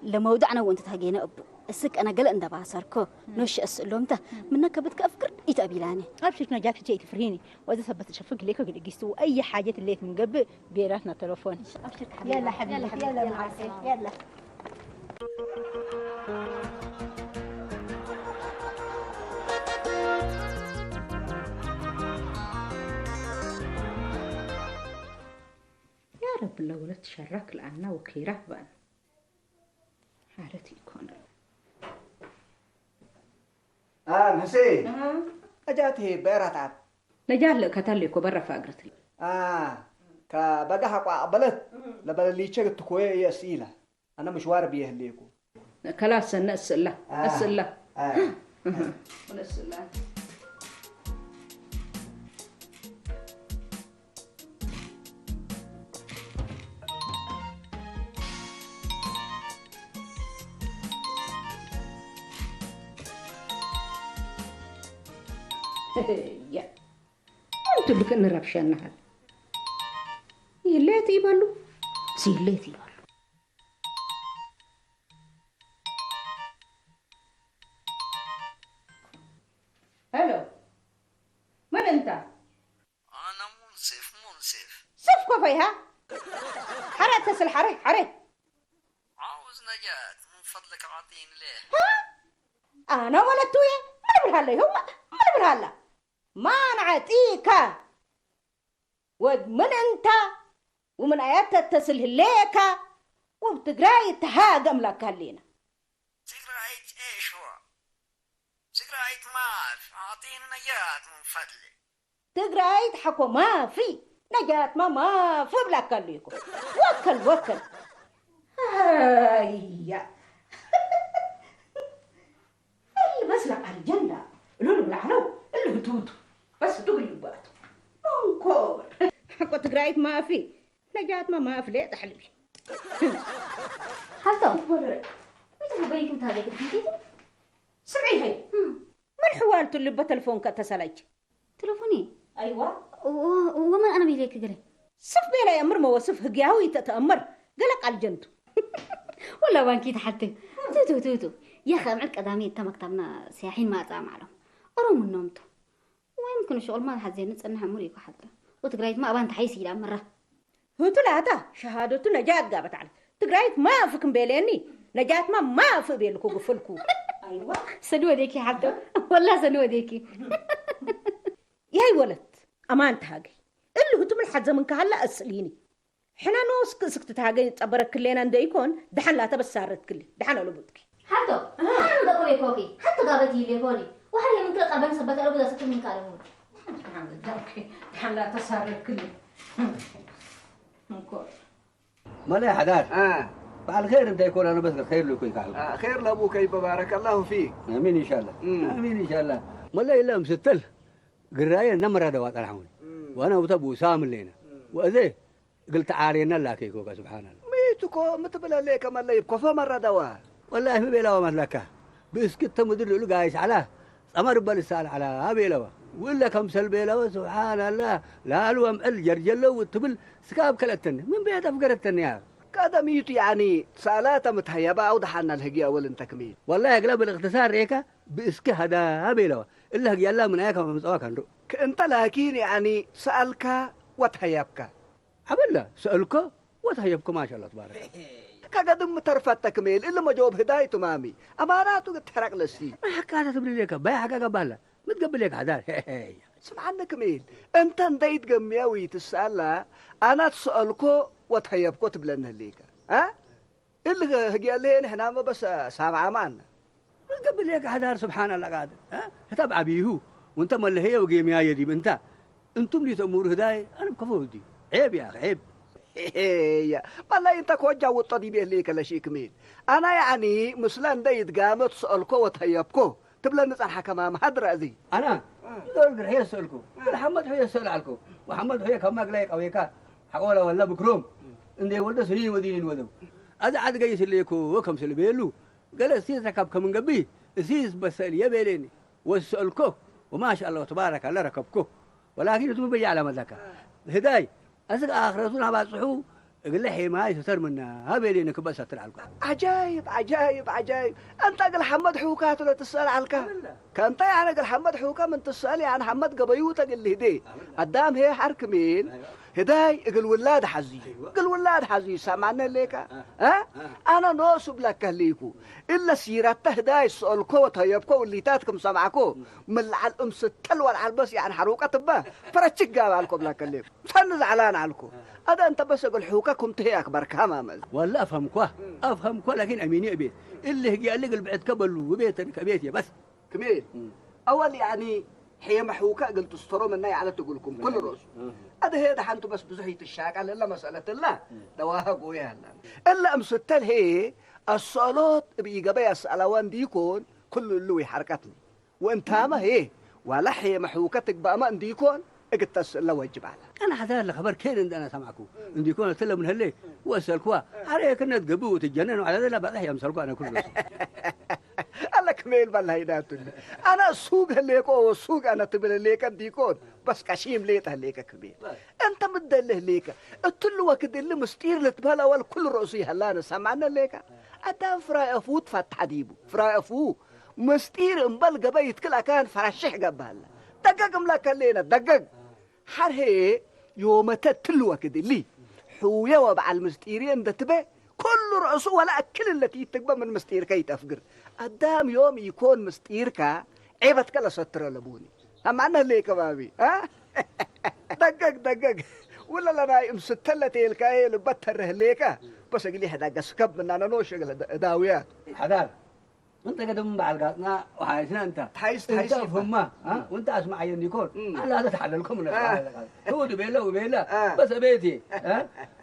ለመውዳዕነ ወእንተ ተሃጌነ እቡ። እስክ አነ ገለ እንደ ባሰርኮ። ኖሽ እስእሎምተ። ምነ ከብትከ አፍግር ኢተአቢላኔ። አብሽር ነጃት ሕቼ ኢትፍርሂኒ። ወእዘ ሰበት ሸፍግ ሌኮ ግል እጊስቱ። አይ ሓጀት ሌት ምንገብእ ቤላትና ተለፎን። አብሽር ሐቢቢ። የላ ሐቢቢ፣ የላ ሐቢቢ፣ የላ የላ መዓሴ፣ የላ። ያ ረቢ ለወለት ሸራክ ለአና ወከይራክ በአና። ሓለት ኢኮን። አም ሕሴን። አሃ። ነጃት ህዬ በእራት ዐድ። ነጃት ለእከተል እኮ በረ ፈግረት። አ፣ ከበጋ ሐቋ አቅበለት እህ። ለበለሊቼ ትኮየ እየ እስኢለ። አነ ምሽዋር ብዬ ህሌኩ። ከላስ ሰነ እስእላ፣ አ፣ እስእላ። አ። እህ። ወለእስእላ። ያ፣ አንቱ ልክ እንረብሸናሃል። ይሌት ይበሉ፣ ሲሌት ይበሉ። ሄሎ፣ ምን እንተ? አነ ሙንሴፍ፣ ሙንሴፍ። ስፍ ኮፈይሃ። ሐረ ተስል ሐረ፣ ሐረ። عاوز نجاة، من فضلك أعطيني ليه؟ ها؟ አነ ወለቱዬ ምን እብል ሀለ? ይሁማ ምን እብል ሀለ? ማን ዐጢከ? ወድ ምን እንተ? ወምን አያት ተተስል ህሌከ? ወብ ትግራይ ተሃገም ለከ ህሌነ። ትግራይት ኤሽ ዋ? ትግራይት ማፍ፣ አዕጢኒ ነጃት ምን ፈድሊ። ትግራይት ሐቆ ማፊ፣ ነጃትማ ማፊ እብለከ ህሌኮ። ወከል ወከል። አያ። አይ በስ ለቃል ጀንዳ እሉ ልብል ዐለው፣ እሉ ህቱቱ። በስ ህቱ ግልባቱ። መንኮር። ሐቆ ትግራይት ማፊ፣ ነጃትማ ማፊ ሌጠ ሕልቢ። ሐልቶ፣ ወደ፣ እንተ በይኩም ታገግድ እንዴት? ስምዒ ሀይ፣ እም። ምን ሕዋልቱ ልበ ተልፎንከ ተሰላች? ተለፎኒ? አይዋ። ወ-፣ ወመን አነ ቤሌክ ገሌ? ስፍ ቤለ የምር መወስፍ ህግያሁ ይተተአመር ገለ ቃል ጀንቱ። ወላ ባንኪ ተሐቴ። ቱ፣ ቱ፣ ቱ፣ ቱ። የኸ እምዕል ቀዳሚ እተ መክተብና ሲያሒን ማጻ ማዕሎም። ኦሮም ምኖም ቱ። ወይምክን ሸቁል ማ ሐዜን ጽንሕ እሙር ኢኮ ሐተ። ወትግራይት ማ አባን ተሐይስ ኢላ ምራ። ህቱ ላታ ሸሃደቱ ነጃት ጋበት ዐለት። ትግራይት ማፍ ክም ቤሌኒ፣ ነጃትማ ማፍ እቤልኩ ግፍልኩ። አይዋ። ሰኒ ወዴኪ ሐብቶ፣ ወላ ሰኒ ወዴኪ። ያይ ወለት፣ አማን ተሃገይ። እሊ ህቱ ምን ሐዘ ምንከ ሀላ አስእሊኒ። ሕነ ኖስክ እስክ ትትሃገይ ጸበረክሌና እንደ ኢኮን፣ ደሐን ላተ በሳረት ክሊ፣ ደሐን አለቡትኪ። ሐቶ፣ አሃ። አነ ምጠቆ ቤኮኪ፣ ሐቶ ጋበት ይሌኮኒ፣ ወሐር የምንክለ ቀበን ሰበት አለቡ ዳሰክል ምንካለሁ። ደሐን ላተ ሳረት ክሊ። እንኮ። መለ ሐዳር። አ። በዐል ኼር እንተ ኢኮን፣ አነ በስ ኼር ልኮ ይካል። አ፣ ኼር ለአቡከ ይበ ባረከ አላሁ ፊክ። አሚን ኢንሻአላህ። እም። አሚን ኢንሻአላህ። መለይ እለ እምስትል ግራየ እነ መራደዋ ጸንሐውን። እም። ወአነ ውተ ቡሳም እሌነ። እም። ወእዜ እግል ተዓሬነ ላኬኮከ፣ ስብሓን አላህ። ሚ ቱ እኮ ሚ ትብል ህሌከ መለይ፣ እብ ኮፎ መራደዋ። ወላሂ ሚ ቤለወ መስለከ፣ ብእስክ እተ ምድር ልእሉ ጋይስ ዐላ፣ ጸመር እበ ልሳል ዐላ ቤለወ። ወእለ ከምሰል ቤለወ፣ ስብሓን አላህ፣ ላሉ አምዕል ጀርጀለው ትብል ስካብ ከለአተኒ፣ ምን ቤት አፍገረተኒ ያ። ቀደም ሚ ቱ ያኒ፣ ሰአላተ ምትሀየበ አው ደሓና ለህግየ አወል እንተ ክሚል። ወላሂ እግለ ብልእክትሳር ሬከ፣ ብእስክ ሀዳ ቤለወ። እለ ህግያላ ምን አየ ከመ አምጸዋ ከንዶ። ከእንተ ላኪን ያኒ፣ ሰአልከ ወትሀየብከ። ዐበለ ሰአልኮ ወተሀየብኮ ማሻአላህ ተባረከ። ከገድም ተርፈተ ክሜል እሊ መጆብ ህዳይ ትማሚ። አማራቱ ግትሐረቅ ለሲ። ሐቃተ ትብሊ ሌከ፣ ባይ ሐቃ ገባለ። ምትገብሌከ ሐዳር። ስምዓኒ ክሜል፣ እንተ እንደ ኢትገምየ ወኢትሰአላ፣ አና ትሰአልኮ ወተሀየብኮ ትብለኒ ህሌከ። አ? እሊ ህግየ ለሄ ንሕናመ በስ ሳምዓማን። ምን ገብእ ሌከ ሐዳር ስብሓን አላህ ቃድር፣ እ? ህተ እብ ዐቢሁ ወእንተ መለሀየ ወጌምያየ ዲብ እንተ። እንቱም ሊተእሙሩ ህዳይ አነ ብከፎ እዲ። ዔብ ያ አኺ፣ ዔብ። ሄየ፣ በላይ እንተ ኮጃ ውጦ ዲብ እሊ ከለሺ ክሜል። አና ያዕኒ ምስለ እንደ ኢትጋመ ትሰአልኮ ወተሀየብኮ ትብለኒ ጸንሐ ከማም ሀድረ እዚ። አና እ። ዶል ግርሕየ ሰአልኮ፣ እ። ለሐመድ ሑየ ሰአል ዐልኮ። ወሐመድ ሑየ ከማ እግላይ ቀዌካ ሐቆለ ወለ ብክሮም እንዴ ወልደ ስኒን ወዲኒን ወደው። አዜ ዐድ ገይስ እሌኮ ወከምስል ቤሉ ገሌ እሲስ ረከብከ ምን ገብእ፣ እሲስ በሰል የቤሌኒ ወሰአልኮ፣ ወማሻአላህ ወተባረከ አላህ ረከብኮ። ወላኪን እቱ ምን በይዐ ለመለከ፣ ህዳይ፣ አስክ አክረቱን አባጽሑ፣ እግለ ሔማይ ሰተር ምነ ሀቤሌኒ ክበእ ሰትር ዐልኮ። ዐጃይብ፣ ዐጃይብ፣ ዐጃይብ። እንተ እግል ሐመድ ሑካቱ ለትሰአል ዐልከ? ከምተ ያነ እግል ሐመድ ሑከ ምን ትሰአል፣ ያነ ሐመድ ገበዩ ተግል ህዴ። አዳም ሄ ሐር ክሜል፣ ህዳይ እግል ውላድ ሐዚ፣ እግል ውላድ ሐዚ ሰማነ ሌከ? አ? አነ ኖሱ ብለከ ህሌኩ። እለ ሲረተ ህዳይ ሰአልኮ ወተሀየብኮ እሊታት ክም ሰምዐኮ፣ ምን ለዐል እምስተል ወለዐል በስ ያዕን ሐሩቀት እበ ፈረችክ ጋብ አልኮ ብለከ ህሌኩ። ሰኒ ዘዕላን አልኮ። አደ እንተ በስ እግል ሑከ ክም ትሄ አክበርካመ መዝ። ወለ አፍሀምኳ፣ አፍሀምኳ ላኪን አሚኒ እቤ። እሊ ህግየ እሊ እግል ብዕድከ በሉ እቤ ተኒ ከቤትየ በስ። ክሜል፣ እም። አወል ያዕኒ ሔመ ሑከ እግል ትስተሮ ምነ ይዐለት እግልኩም፣ እም። ኩሉ ርኡሱ። እም። አድሄ ደሐንቱ በስ ብዙሕ ኢትሻቀል፣ እለ መስአለት እለ እም። ደዋሀ ጎየ ሀላ። እለ እምስተል ህዬ አሰአሎት እብ ኢገበይ አስአላወ እንዲኮን፣ ኩሉ እሉ ወይሐርቀትኒ። ወእንታመ ህዬ ዋለ ሔመ ሑከ ትግበእመ እንዲኮን፣ እግል ተስእለ ወጅብ ዐለ። አነ ሐዛር ለከበር ኬን እንዴ አነ ሰምዐኩ እንዲኮን እትለ ምን ህሌ ወአሰልክዋ፣ ሐሬ ክነት ገብእ ወትጀነን ወዐለ ዘላ በጽሕ የምሰልኩ አነ ኩሉ። አለ ክሜል በላይናቱኒ። አነ ሱግ ህሌኮ ወሱግ አነ ትብል ህሌከ እንዲኮን፣ በስ ቀሺም ሌጠ ህሌከ ክሜል። እንተ ምደለ ህሌከ፣ እትሉ ወክድ እሊ ምስጢር ልትበህል አወል ኩሉ ረእሱ ይሀላነ ሰማነ ህሌከ። አዳም ፍራይ አፉ ትፈትሐ ዲቡ። ፍራይ አፉ ምስጢር እምበል ገበይ ይትክል አካን ፈረሽሕ ገብሀለ። ደገግ እምለከ ህሌነ፣ ደገግ። ሐር ህዬ ዮመተ እትሊ ወክድ እሊ፣ ሑየ ወበዐል ምስጢርየ እንደ ትቤ፣ ክሉ ረእሱ ወለ አክል እለ ቲትግበእ ምን ምስጢርከ ኢተፍግር። አዳም ዮም ኢኮን ምስጢርከ ዔበትከ ለሰትረ ለቡኒ። አማነ ህሌከ ባቢ፣ አ? ደገግ፣ ደገግ። ውለ ለናይ እምስተለ ቴልካዬ ልበት ተርህ ህሌከ፣ በስ እግሊ ሕዳገ ስከብ ምናነ ኖሽ እግለ ዳውያ። ሐዳር። እንተ ገደም በዐል ጋጥና ወሓይስና እንተ። ተሓይስ፣ እንተ ተሓይስ ይባ። ፍማ፣ አ? እም። ወእንተ አስመዐየ እንዲኮን፣ እም። አላ ተተሐለልኮ ምን አ። ተባለ ቃል። ትውድ ቤለ ወቤለ፣ አ። በሰ ቤቴ፣ አ?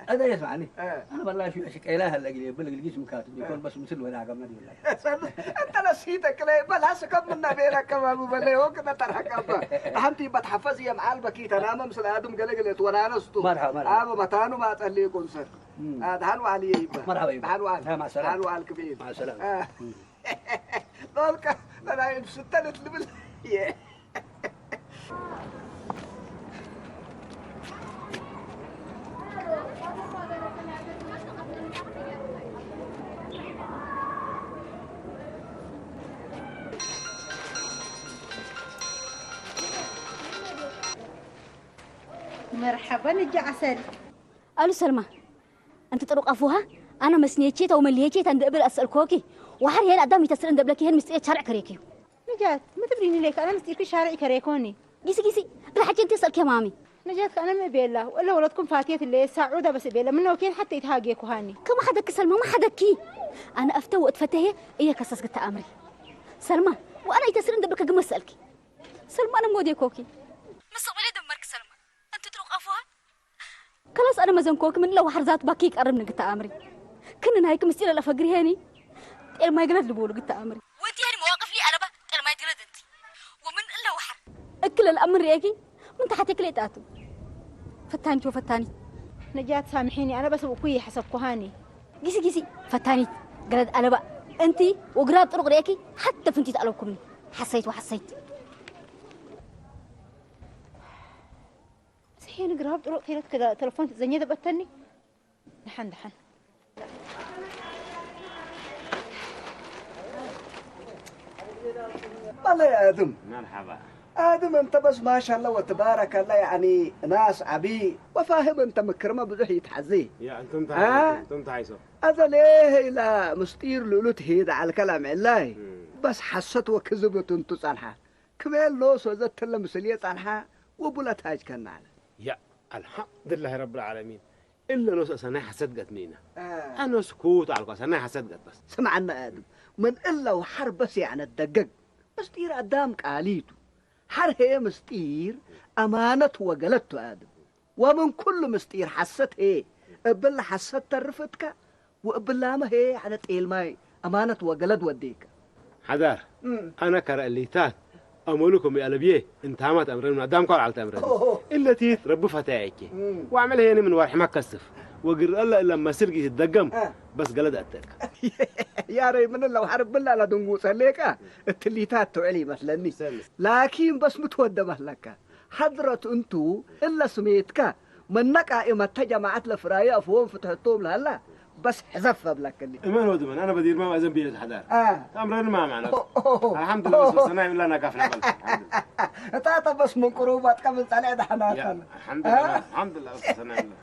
አተ የስማዕኒ። አ። አነ በላሹ አሽቀይላ ሀለ እግል የብል እግል ጊስ ምካት እንዲኮን አ። በስ ምስል ወደ አገመድ ይብላ። ሰል-፣ እንተ ነሲተ ቅለ በላስ ከም ምነ ቤለ አከባቡ በለ ወቅነ ተርሐቀበ። አሐንቲ በትሐፈዝ የምዓል በኪ ተናመ ምስል አድም ገለ ገለ ትወናነስቱ። መርሐባ፣ መርሐባ። አበ መታኑ ማጸሌ ኮንሰር። እም። አ፣ ደሓን ወዓል ይባ። መርሐባ ይባ። ደሓን ወዓል። አ፣ ማሰላም። ደሓን ወዓል ክብኤል። ማሰላም። አ። እም። ዶልቀ ለናይ እምስተለት ልብል የ። መርሐበን እጅ ዐሰል። አሉ ሰልማ፣ እንቲ ጥሩቅ አፉሃ፣ አነ መስኔቼ ተው መልሄቼ ተ እንደ እብል አሰእልኮኪ፣ ወሐር ሄን አዳም ይተስር እንደ እብለኪ ሄን ምስጢር ሻርዕ ከሬክዩ። ነጃት፣ ምን ትብሊኒ ሌከ? አነ ምስጢርኪ ሻርዕ ከሬኮኒ። ጊሲ ጊሲ፣ እለ ሐቼ እንቲ ሰእልኬ ማሚ። ነጃት፣ ከአነ ምን ቤላ፣ ወለ ወለትኩም ፋትየት እለ፣ ሳዑዳ በስ ቤላ፣ ምን ወኬን ሐተ ኢትሃጌኩ ሃኒ። ከመ ሐደኪ ሰልማ፣ ማ ሐደኪ? አነ አፍተ ወእት ፈቴሄ፣ እየ ከሰስ ግታ አምሪ። ሰልማ፣ ወአነ ይተስር እንደ እብልከ ግመ ሰእልኪ። ሰልማ፣ አነ ሞዴ ኮኪ። መስተቅበሌ ደመርክ ሰልማ። እንቲ ጥሩቅ አፉሃ፣ ከላስ አነ መዘንኮክ ምን ለወሐር ዛት ባኪ ይቀርብ ንግታ አምሪ። ክን ናይክ ምስጢር ለፈግር ሄኒ ጤል ማይ ግለድ ልቦሉ ግታ አምሪ። ወእንቲ ሄኒ መዋቅፍ ሊ አለባ ጤል ማይ ግለድ እንቲ። ወምን እለ ለልአምን ርኤኪ ምን ተሐቴ ክልኤ ተአቱ። ፈታኒት ወፈታኒት። ነጃት ሳምሒኒ፣ አነ በስ እኩይ ሐሰብኩ ሃኒ። ጊሲ ጊሲ ፈታኒት ገለድ አለባ እንቲ ወግራብ ጥሩቅ ርኤኪ ሐተ ፍንቲት አለብኩምኒ። ሐሰይት ወሐሰይት። ስሒን ግራብ ጥሩቅ ቴለት ከዳ ተለፎን ትዘኘ ደበተኒ። ደሐን ደሐን። አለ አድም። መርሐባ። አድም እንተ በስ ማሻአላ ወትባረከላ፣ ያኒ ናስ ዐቢ ወፋህም እንተ ምክርመ ብዙሕ ይትሐዜ። ያ፣ እንቱም አ? ተሐይሶ፣ እንቱም ተሐይሶ። አዘ ሌህ ኢላ ምስጢር ልእሉ ትሄድ ዐልከ ለምዕላይ። እም። በስ ሐሰት ወክዝብ እት እንቱ ጸንሐ። ክሜል ኖስ ወዘት እለ ምስልዬ ጸንሐ ወቡለ ታጅከና ዐለ። ያ፣ አልሐምዱላህ ረብል ዓለሚን። እለ ኖስ ሰናይ ሐሰት ገጥሚነ። አ። አኖስ ኩቱ ዐልኳ ሰናይ ሐሰት ገጥ በስ። ስምዐና አድም፣ ምን እለ ወሐር በስ ያዕነት ደገግ። ምስጢር አዳም ቃሊቱ። ሐር ህዬ ምስጢር አማነት ወገለድ ቱ አድም። ወምን ኩሉ ምስጢር ሐሰት ህዬ እብለ ሐሰት ተርፍ እትከ ወእብላመ ህዬ ዐለ ጤልማይ አማነት ወገለድ ወዴከ። ሐዳር፣ እም። አነ ከረ እሊታት አመሉኩም ይአለብዬ እንታመት አምረን አዳም ኳል ዐልተ አምረን። ኦሆ። እለቲት ረቢ ፈተያይኬ። እም። ወአመል ሄኒ ምን ወርሕመ ከስፍ ወግር እለ እለ መስል ጊዜ ትደገም አ። በስ ገለድ አተካ። ያረይ ምን ለው ሐርብ ብላ ለድንጉጸ ሌቀ እትሊታት ተውዕል ይመስለኒ። ሰልስ። ላኪን በስ ምትወደ በህለካ። ሐድረት እንቱ እለ ስሜትከ መነ ቃኢመተ ጀማዐት ለፍራየ አፍዎም ፍትሐቶም ለሀላ በስ ሕዘፍ አብለክኒ። እመን ወድመን፣ አነ በዲርማ ማእዘን ብዬ ለትሐዳር። አ። ተአምረን ማ ማዕነ። ኦ፣ ኦ፣ ኦ። አልሐምዱሊላህ፣ በስ ሰናይ ብላ ናካፍና በል። አልሐምዱሊላህ። እታ ተበስ ምን ቁሩብ አጥቀ ምን ጸንዐ ደሐናት ያ፣ አለ። አልሐምዱሊላህ፣ አ? አልሐምዱሊላህ፣ በስ ሰናይ ብላ።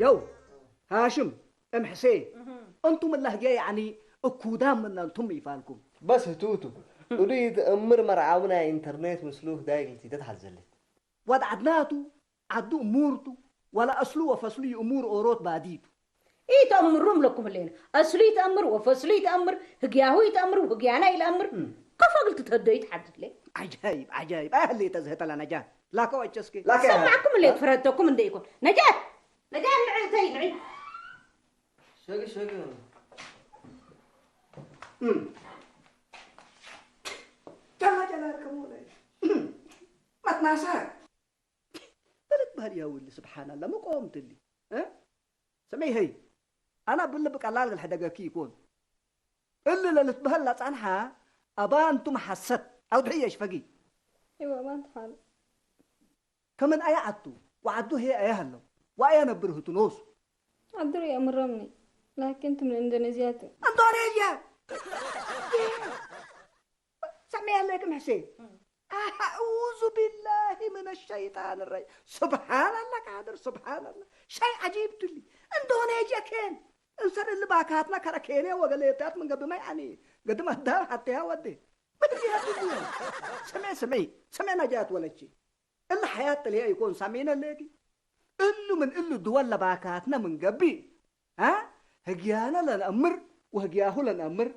የው፣ ሃሽም፣ እም ሕሴ፣ እህም። እንቱም እለ ህግየ ያዕኒ እኩዳም ምነ እንቱም ኢፋልኩም። በስ ህቱቱ፣ እሉ ኢትአምር መርዓዊ ናይ ኢንተርኔት ምስሉ ህዳይ እግል ቲተ ተሐዘለት። ወድ ዐድናቱ፣ ዐዱ እሙርቱ፣ ወለ አስሉ ወፈስሉ ይእሙር ኦሮት ባዲቱ። ኢተአምሩም ለኩም ህሌነ። አስሉ ኢተአምር ወፈስሉ ኢተአምር፣ ህግያሁ ኢተአምር ወህግያና ኢለአምር። እም። ከፎ እግል ትትሀደዩ ተሐድለ። ዐጃይብ፣ ዐጃይብ። አይ ህሌተ ዝህተ ለነጃት። ላከ ወእቸ እስኪ። ላከ። ሰማዕኩም ህሌት ፍረተኩም እንዴ ኢኮን። ነጃት! ነጃት ንዒ እተይ ንዒ። ሸቂ፣ ሸቂ። እም። ጀላ፣ ጀላ እርከሙ ላይ። እም። መትናሳ። በልትበህል ያ ወሊ፣ ስብሓናላ፣ መቆም ትሊ። እ? ስምዒ ሀይ፣ አነ እብሊ ብቀላል እግል ሕደገኪ ኢኮን። እሊ ለልትበህል ለጸንሐ አባንቱም ሐሰት አውድሕዬ ሽፈጊ። እወ፣ አባንቱ ሐል። ከምን አየ ዐድ ቱ? ወዐዱ ህዬ አየ ሀለው? ወአየ ነብር ህቱ ኖሱ? ዐዱ ርኤ አምሮምኒ፣ ላኪን ቱ ምን ኢንዶኔዝያ ቱ። ኢንዶኔዝያ! ሰሜ ዐሌክም ሕሴን። እም። አዑዙ ቢላሂ ምን ሸይጣን ረጂም። ሱብሓነላህ ቃድር፣ ሱብሓነላህ። ሸይ ዐጂብ ቱ እሊ። ኢንዶኔዝያ ኬን እንሰር እሊ ባካትነ ከረ ኬንያ ወገሌታት ምን ገብመ ያኒ ገድም አዳም ሐቴሃ ወዴ። ምን ዲሃ ዱንያ? ስሜ፣ ስሜ፣ ስሜ ነጃት ወለቼ። እሊ ሐያት ተልሄ ኢኮን ሳሜነ ሌኪ። እሉ ምን እሉ ድወል ለባካትነ ምን ገብእ፣ አ? ህግያነ ለነአምር ወህግያሁ ለነአምር፣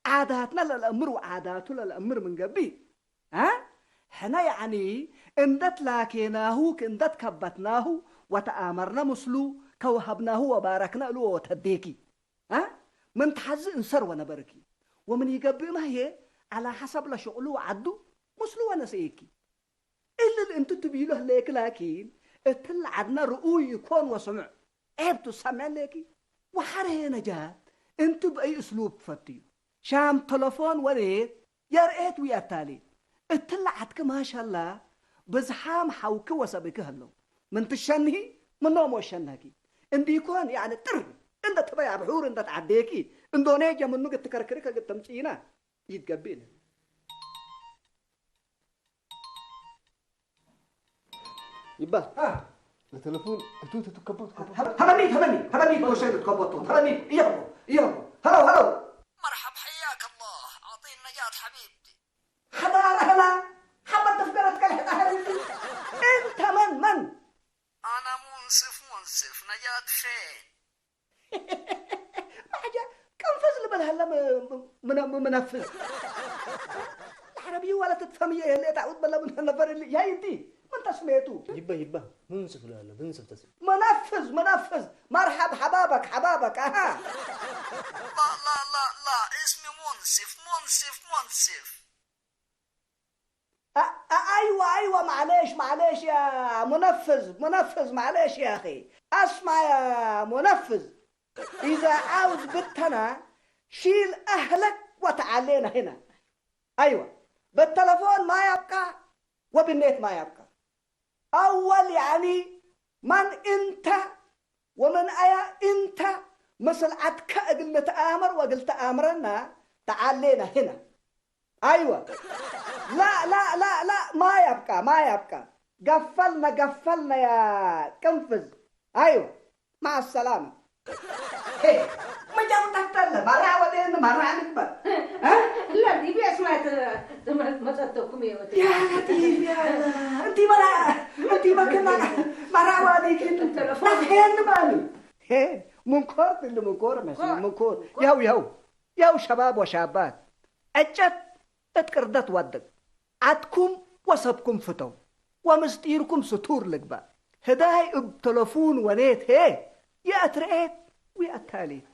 ዓዳትነ ለነአምር ወዓዳቱ ለነአምር ምን ገብእ፣ አ? ሕነ ያዕኒ እንደ ትላኬናሁ እንደ ትከበትናሁ ወተአመርነ ምስሉ ከወሀብናሁ ወባረክነ እሉ ወተዴኪ፣ አ? ምን ተሐዚ እንሰር ወነበርኪ። ወምን ኢገብእመ ህዬ ዐለ ሐሰብ ለሸቅሉ ወዐዱ ምስሉ ወነስኤኪ። እሊ እንቲ ትቢሎ ህሌኪ ላኪን፣ እትለ ዐድነ ርኡይ ኢኮን ወስሙዕ፣ ዔብ ቱ ሰምዕ ሌኪ። ወሐር ህዬ ነጃት፣ እንቲ ብአይ እስሉብ ፈትዩ። ሻም ተለፎን ወሬት የርኤት ዊያታሌ። እትለ ዐድኪ ማሻላ ብዝሓም ሐውኪ ወሰብእኪ ህለው። ምን ትሸንሂ ምኖም ወሸነህኪ። እንዲኮን ያዕኒ ጥር እንደ ትበይ አብሑር እንደ ተዐዴኪ፣ ኢንዶኔዝያ ምኑ ግትከርክሪ ከግተምጽኢና ኢትገብእነ። ይባ። አ። ለተለፉን እቱ ትትከቦ ትከቦ። ሀበ-፣ ሀበኒ፣ ሀበኒ፣ ሀበኒ፣ በውሸት ትከቦ ቱ። ሀበኒ፣ እየህቦ፣ እየህቦ። ሀለው፣ ሀለው። መርሐብ፣ حياك الله። አዕጢኒ ነጃት ሐቢብቲ። ሐዳረ ህላ፣ ሐበት ተፍገረት ቀልሕ ዳህር እንዲ። እንተ መን፣ መን? አነ ሙንስፍ፣ ሙንስፍ፣ ነጃት ፌን? ማዕጃ ቅንፍዝ ልብል ሀለ ም-፣ ም-፣ ምነ-፣ ም-፣ ምነፍዝ። ለዐረብዩ ወለ ትትፈህምዬ ህሌት አዑድ በለ ምን ነፈር እሊ። ያይ እንቲ ምን ተስሜቱ? ይበ፣ ይበ፣ ምንስፍ ለሀለ፣ ምንስፍ ተስሜ። ምነፍዝ ሙነፍዝ፣ ሙነፍዝ። መርሐብ ሐባበክ፣ ሐባበክ። አሃ። ላ፣ ላ፣ ላ፣ ላ፣ እስሚ ሙንሲፍ፣ ሙንሲፍ፣ ሙንሲፍ። አ-፣ አ-፣ አይወ፣ አይወ፣ ማዕሌሽ፣ ማዕሌሽ ያ ሙነፍዝ፣ ሙነፍዝ፣ ማዕሌሽ ያ አኺ። አስማ ያ ሙነፍዝ። ኢዛ ዓውዝ ብተና ሺል አህለክ ወተዓሌነ ህነ። አይወ፣ በተለፎን ማ ያብቃ ወብኔት ማ ያብቃ። አወል ያኒ መን እንተ ወመን አያ እንተ ምስል ዐድከ እግል ንትአመር ወእግል ተአምረና ተዓሌነ ህነ። አይወ። ላ፣ ላ፣ ላ፣ ላ፣ ማ ያብቃ፣ ማ ያብቃ። ገፈልነ፣ ገፈልነ ያ ቅንፍዝ። አይወ። መዐ ሰላመ። ሄ፣ መጀመርታ ተለ፣ መራ ወዴን፣ መራ ንግበር። እ? ለዲብ የስማት ትምህርት መጸተኩም ይወት። ያ ለጢፍ፣ ያ ለ-፣ እንቲ መራ፣ እንቲ መክና፣ መራ ዋዲክን። ተለፎን። ናፍሄን ባሉ። ሄ፣ ምንኮር ትል ምንኮር መስ-፣ ምንኮር። ምንኮር። ያው፣ ያው፣ ያው ሸባብ ወሻባት። ዕጨት እት ቅርደት ወድቅ። ዐድኩም ወሰብኩም ፍተው፣ ወምስጢርኩም ስቱር ልግበእ። ህዳይ እብ ተለፉን ወኔት ህዬ፣ የአትረኤት ወየአታሌት።